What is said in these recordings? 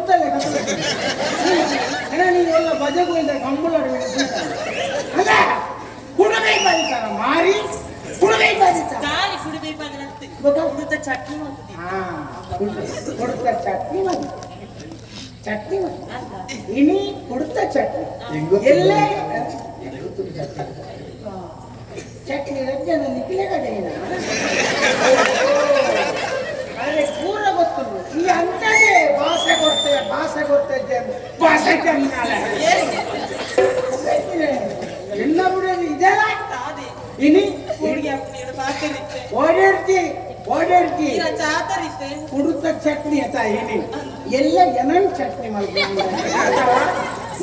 ಕೊಡ್ತಲ್ಲ. ಅಣ್ಣ, ನೀನು ಎಲ್ಲ ಬಜಗೋಯಿಂದ ಕಂಬಳ. ಅಲ್ಲ, ಕುಡಬೈ ಬಾರಿತಾರ ಮಾರಿ, ಕುಡಬೈ ಬಾರಿತಾರ. ದಾಲಿ ಕುಡಿಬೇಕಾದ್ರೆ ಗೊತ್ತಾ? ಕುಡಿತ ಚಟ್ನಿ ಮಾಡ್ತಿದ್ದೆ. ಹಾ, ಕೊಡ್ತ ಚಟ್ನಿ ಮಾಡಿ, ಚಟ್ನಿ ಮಾಡಿ. ಇನಿ ಕೊಡ್ತ ಚಟ್ನಿ. ಎಲ್ಲೇ ಚಟ್ನಿ ರಜ್ಜನ ನಿಖಿಲೆ ಕಡೆ. ಅರೆ, ಪೂರ ಗೊತ್ತುಂಟು. ಈ ಅಂತದೇ ಭಾಷೆ ಕೊಡ್ತೆ, ಭಾಷೆ ಕೊಡ್ತೆ, ಭಾಷೆ ಜನ್ನಾಲ ಎನ್ನ ಬಿಡೋದು ಇದೆಲ್ಲ. ತಾದೆ. ಇನಿ. ಕೂಡಿಗೆ ಹಾಕ್ತೀನಿ ಪಾಕರಿತ್ತೆ. ಓಡಾಡ್ತಿ ಓಡಾಡ್ತಿ. ಈರ ಚಾತರಿತ್ತೆ. ಕುಡುತ್ತ ಚಟ್ನಿ ಆತ. ಇನಿ ಎಲ್ಲ ಏನನ್ ಚಟ್ನಿ ಮಲ್ಕೊಂಡು,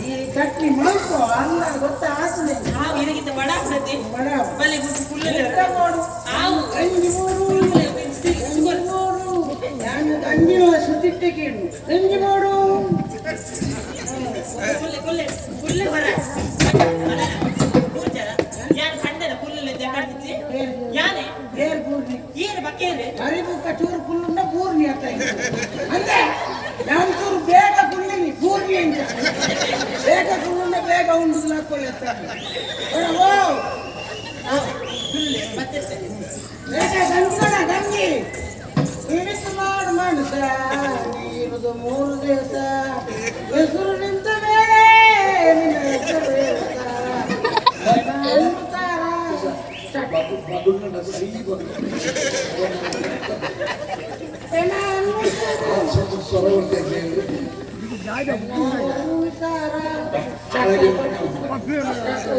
ಈ ಚಟ್ನಿ ಮಲ್ಕೋ ಅಲ್ಲ, ಗೊತ್ತಾ ಆಗ್ತದೆ. ಹಾವು ಇದಕ್ಕಿಂತ ಬಡ ಆಗ್ತದೆ. ಬಡ. ಬಲೆ ಗುಂಪು ಫುಲ್. ಎಂತ ಮಾಡು? ಹಾವು. ಗಂಜಿ ಮೂಡು, ಗಂಜಿ ಮೂಡು. ನಾನು ಗಂಜಿನ ಸುತ್ತಿಟ್ಟೆ ಕೇಳು, ಗಂಜಿ ಮೂಡು. ಕುಲ್ಲೆ ಕುಲ್ಲೆ ಕುಲ್ಲೆ ಹೊರ ಪೂಜಾರ ಯಾನ್ ಖಂಡನ ಕುಲ್ಲೆ ಕಡ್ತಿಚ್ಚಿ ಯಾನೆ. ಏರ್ ಪೂರ್ಣಿ. ಏನು ಬಕ್ಕೇರೆ. ಅರಿವು ಚೂರು ಕುಲ್ಲುಂಡ ಪೂರ್ಣಿ ಅಂತ ಇದೆ. ಅಂದ್ರೆ ನಾನು ಚೂರು ಬೇಗ ಕುಳ್ಳಿನಿ ಪೂರ್ಣಿ ಅಂತ. ಬೇಗ ಕುಳ್ಳುಂಡ ಬೇಗ ಉಂಡು ಹಾಕೊಳ್ಳಿ ಅಂತ. ಓ. ಕುಲ್ಲೆ ಮತ್ತೆ. ಬೇಗ ಗಂಜಣ ಗಂಜಿ ಇಳಿತು ಮಾಡು ಮನುಷ್ಯ ನೀರುದು 3 ದಿವಸ ಹೆಸರು ನಿಂತ ಮೇಲೆ ನಿನ್ನ ಹೆಸರು ಹೇಳ್ತಾ. ಅನ್ನುತ್ತಾರ. ಹೆಣ ಅನ್ನುತ್ತಾರ. ಅನ್ನುತ್ತಾರ.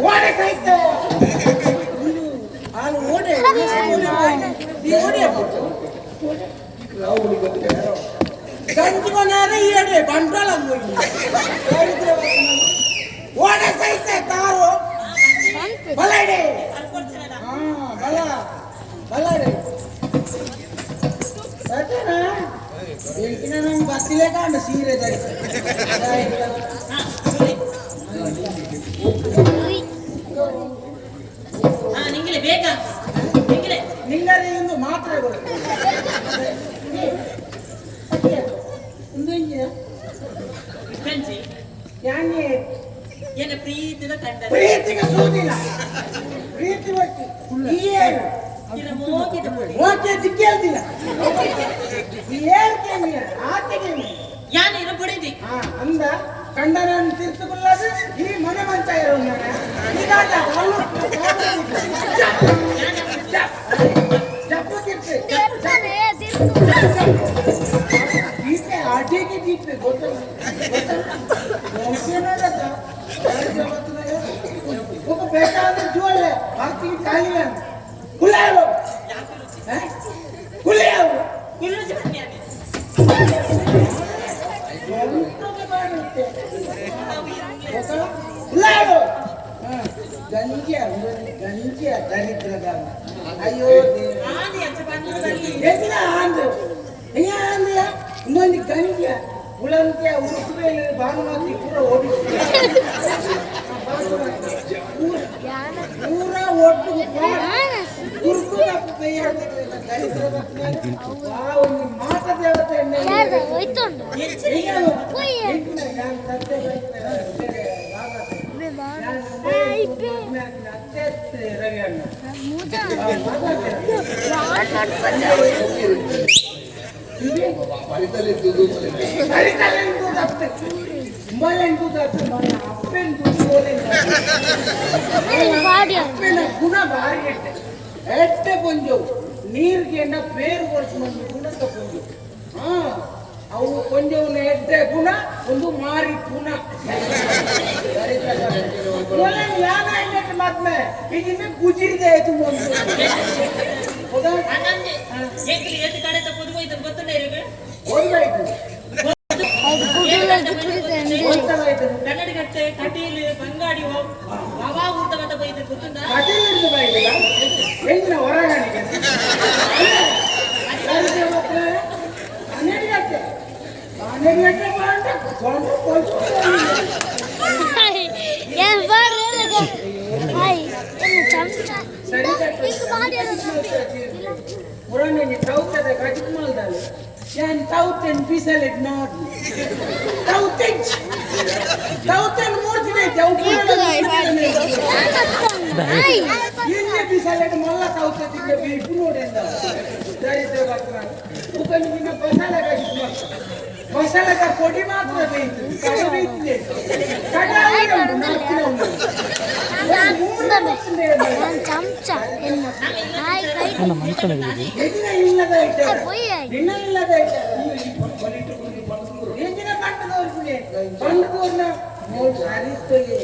ಓಡೆ ಸಹಿತ ಹಾಲು ಓಡೆ ಈ ಓಡೆ ಗಂಜಿ ಮನಾರ ಈ ಎಡೆ ಬಂಡವಾಳ ಹೋಗಿ ಓಡೆ ಸಹಿತ ತಾರು ಬಲಡೆ. ಅಲ್ಕೊಡ್ತಾರಲ್ಲ. ಹಾ, ಬಲ ಬಲಡೆ ಸತ್ಯನಾ? ಎಂಕಿನ ನಂಗೆ ಬತ್ತಿಲೆ ಕಾಂಡ ಸೀರೆ ಧರಿಸಿ. ಹಾ ಕುಲ್ಲೆ. ಹಾ, ನಿಂಗಿಲೆ ಬೇಗ ನಿಂಗಿಲೆ. ನಿಂಗರೆ ಇಂದು ಮಾತ್ರ ಕೊಡ್ತೇನೆ. ಇಂದು ಗಂಜಿ. ಯಾನೆ. ಏನ ಪ್ರೀತಿದ ಕಂಡ. ಪ್ರೀತಿಗೆ ಸೂದಿಲ್ಲ ಪ್ರೀತಿ ಬಟ್ಟಿ ಈ ಏನು. ಇರ ಮೋಗಿದ ಪೊಡಿ. ಓಕೆ, ದಿಕ್ಕೇಳ್ದಿಲ್ಲ ಈ ಏರ್ಕೆ ಆತೆಗೆ. ಯಾನ್ ಇರ ಬುಡಿದಿ. ಹಾ, ಅಂದ ಕಂಡನನ್ನು ತೀರ್ತುಕೊಳ್ಳದು ಈ ಮನೆ ಮಂಚ ಇರೋ ಜಪ್ಪು ತಿರ್ತು ದೀಪೆ ಆಟೆಗೆ ದೀಪೆ ಗೊತ್ತಲ್ಲ ఒక ಬೇಕಾದ್ರೆ ಜೋಳೆ ಹಾಕಿ ಖಾಲಿ ಕುಲ್ಲಾರು ಕುಲ್ಲಾರು. ಕುಲ್ಲುಜಿ ಬನ್ನಿ ಯಾನೆ. ಕುಲ್ಲಾರು ಗಂಜಿಯ ಗಂಜಿಯ ದರಿದ್ರದ ಅಯ್ಯೋ ದೇವ. ಆದಿ ಅಂಚ ಬಂದು ಬಲ್ಲಿ. ಎತ್ತಿನ ಆಂದು ಹೆಂಗ ಆಂದ್ಯ ಇನ್ನೊಂದು ಗಂಜಿಯ ಉಳಂತ್ಯ ಉಡುಪು ಭಾನುಮತಿ ಪೂರ ಓಡಿ ಪೂರ ಒಟ್ಟು ತುರ್ಕು ದರಿದ್ರ ಆ ಒಂದು ಮಾತ ದೇವತೆ. ಎಚ್ಚರಿಕೆ. ರವಿ ಅಣ್ಣ. ಅಪ್ಪೆನ ಗುಣ ಭಾರಿ ಎಟ್ಟೆ ಎಟ್ಟೆ ಪೊಂಜವು ನೀರ್ಗೆಂಡ ಪೇರು ವರ್ಷ ಮಂದಿ ಗುಣಕ್ಕ ಪೊಂಜವು. ಹಾ, ಅವು ಪೊಂಜವುನ ಎಡ್ಡೆ ಗುಣ ಒಂದು ಮಾರಿ ಪುನ ಯಾನ ಮದ್ಮೆ ಇದನ್ನ ಗುಜಿರಿದೆ ಆಯ್ತು ಒಂದು ಹೌದಾ? ಹಂಗಂದೆ ಎಂಕ್ಲಿ ಏತ್ ಕಡೆ ಪೊದು ಹೋಯ್ತು ಗೊತ್ತುಂಡ ಇರಿಗೆ. ಒಂದಾಯ್ತು. ಗೊತ್ತಲಾಯ್ತು. ಕನ್ನಡಿಗಟ್ಟೆ ಕಟೀಲು ಬಂಗಾಡಿ ಅವಾ ಊಟ ಮತ್ತೆ ಬೈದು ಗೊತ್ತುಂಡ. ಕಟೀಲಿಂದ ಬೈದಿಲ್ಲ ಎಂಜಿನ ಹೊರಗಣಿಗೆ 12 ಗಂಟೆ 12 ಗಂಟೆ ಬಾಂಡ ಕೊಂಡು ಕೊಂಡು. ಏನ್ ಬಾರ್ ಹಾಯ್ ಚಮಚ. ಸರಿ. ಪುರಾಣಿ ಚೌಕದ ಕಜಿಕ್ ಮಲ್ದಾಲೆ ಯಾನ್ ಚೌತೆನ್ ಪೀಸಲೆಟ್ ನಾಡ್ನಿ. ತೌತೆಜ್ ತೌತೆನ್ ಮೂರ್ತಿ ಐತೆ ಅವು ಹಾಯ್ ಇಲ್ಲಿ ಬಿಸಾಲೆಡ್ ಮಲ್ಲ ತೌತೆ ತಿಂದೆ ಬೇಪು ನೋಡೆಂದ ದರಿದ್ರ ಬಕ್ರ ಉಪನಿ ನಿನ್ನ ಮಸಾಲೆ ಕಾಯಿಸಿ ಮಸಾಲೆದ ಪೊಡಿ ಮಾತ್ರ ಬೇಯ್ತು ಕಡೆ ಬೇಯ್ತಿದೆ ಕಡೆ ಉಂಟು ನಾಲ್ಕಿನ ಉಂಟು ಮೂರು ನಾನು ಚಮಚ ಎನ್ನ ಹಾಯ್ ಕೈ ಎದಿನ ಇಲ್ಲದ ಐಟಮ್ ಪೊಯ್ ನಿನ್ನ ಇಲ್ಲದ ಐಟಮ್ ಎಂಜಿನ ಪಂಡದವ್ರಿಗೆ ಪಂಡದವ್ರನ್ನ ಮೂರು ಸಾರಿಸ್ತೋಗಿ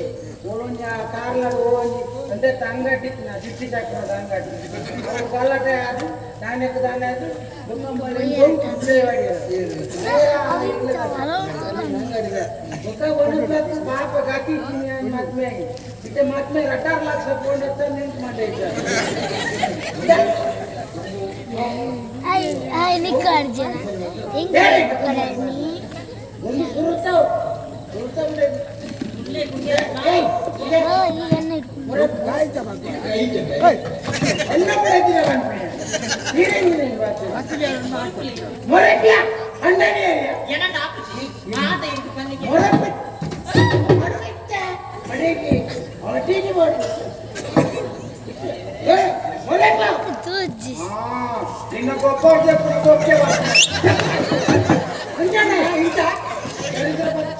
ಓಲೊಂಜ ಕಾರ್ಲಾಡ್ ಓಂಜಿ ಅಂದ್ರೆ ತಂಗಟ್ಟಿ ದಿಟ್ಟಿ ಚಾಕ್ರದ ಅಂಗಡಿ ಅವ್ರು ಗಲಾಟೆ ಅದು ದಾನ್ಯಕ್ಕೆ ದಾನ್ಯ ಅದು ಪಾಪ ಗತಿ ಮದ್ಮೆ ಆಗಿ ಇತ್ತೆ ಮದ್ಮೆ ರಟಾರ್ ಲಕ್ಷ ಕೊಂಡು ನಿಂತು ಮಾಡೈತೆ. ಹಾಯ್ ಹಾಯ್ ನಿಕ್ಕಾಡ್ಜನ ಹೆಂಗೆ ಕಡೆ ನೀ ಒಂದು ಸುರುತ್ತಾವ್ ಸುರುತ್ತಾವ್. ಗುಡ್ಲೆ ಗುಂಡೆ. ಏಯ್ ಇದೆ. ಓ ಈ ಎಣ್ಣೆ ಅನ್ನ ಬೆಳೆದಿರ ಮೊರಪ್ಪಿಯ ಅಣ್ಣನೇ ಎನಂಡ ಆಪುಜಿ ಮಾತ ಇಂದು ಪನ್ನಿಗೆ. ಮೊರಪ್ಪ ಮಡೆಗೆ ಹೊಟ್ಟಿಗೆ ಮಾಡು ಏ ಮೊರಪ್ಪ. ತೂಜಿ. ನಿನ್ನ ಗೊಬ್ಬರ ಗೊಬ್ಬರ ಅಂಜನ ಈತ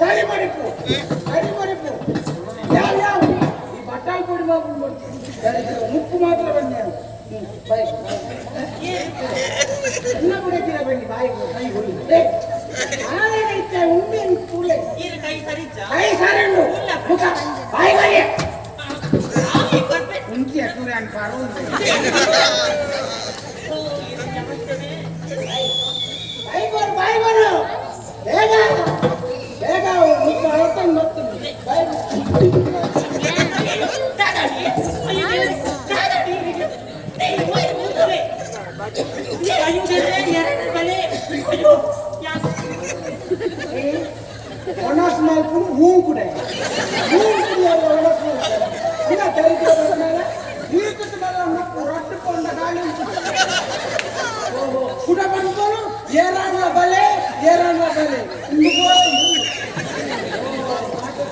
ಸರಿ ಮಾಡಿಪ್ಪು ಸರಿ ಮಾಡಿಪ್ಪು ಯಾವ ಯಾವ ಈ ಬಟ್ಟಾಲ್ ಪುಡಿ ಮಾಡ್ಕೊಂಡು ಮುಪ್ಪು ಮಾತ್ರ ಬನ್ನಿ ಬಾಯ್ ಎಲ್ಲ ಬಿಡಕ್ಕಿಲ್ಲ ಬನ್ನಿ ಬಾಯಿ ಕೈ ಹುಳಿ ಆನೇನೈತೆ ಉಂಡೆ ಕೂಲೆ. ಈರು ಕೈ ಸರಿಜ್ಜ? ಕೈ ಸಾರಿ ಮುಖ ಬಾಯಿ ಬಾಯಿ. ಆವಿ ಕೊರ್ಪೆ. ಉಂಟಿ ಅಕ್ಕೂರೆ ಅನ್ಪಾರು. ಓ, ಈರು ಚಮಚನೆ. ಬಾಯಿ ಬರು ಬಾಯಿ ಬರು ಬೇಗ ಬೇಗ ಮುಖ ಹೊತ್ತಂಗ್ ಬರ್ತೀನಿ ಬಾಯಿ. ದಾದಾಡಿ, ಅಯ್ಯೋ ದೇವ್ರೆ, ದಾದಾಡಿ. ಏಯ್, ಓಯ್, ಕೂತುವೆ. ಏ, ಅಯ್ಯೋ ದೇವ್ರೆ, ಎರಡರ ಬಲೆ. ಅಯ್ಯೋ, ಒಣಸ್ ಮಲ್ಪುನು ಹೂವು ಕುಡೆ ಹೂವು ಕುಡಿಯೋದು ಒಣಸ್ ಮಲ್ಪು ಇಲ್ಲ ದರಿದ್ರ ಬಂದ್ಮೇಲೆ ಈಕದ ಮೇಲೆ ಮುಪ್ಪು ರೊಟ್ಟು ಕೊಂಡ ಗಾಳಿ ಉಂಟು. ಓಹೋ ಕುಡ ಬಂದನು ಏರಾಡ್ಲ ಬಲೆ ಏರಾಡ್ಲ ಬಲೆ ಇಂದು.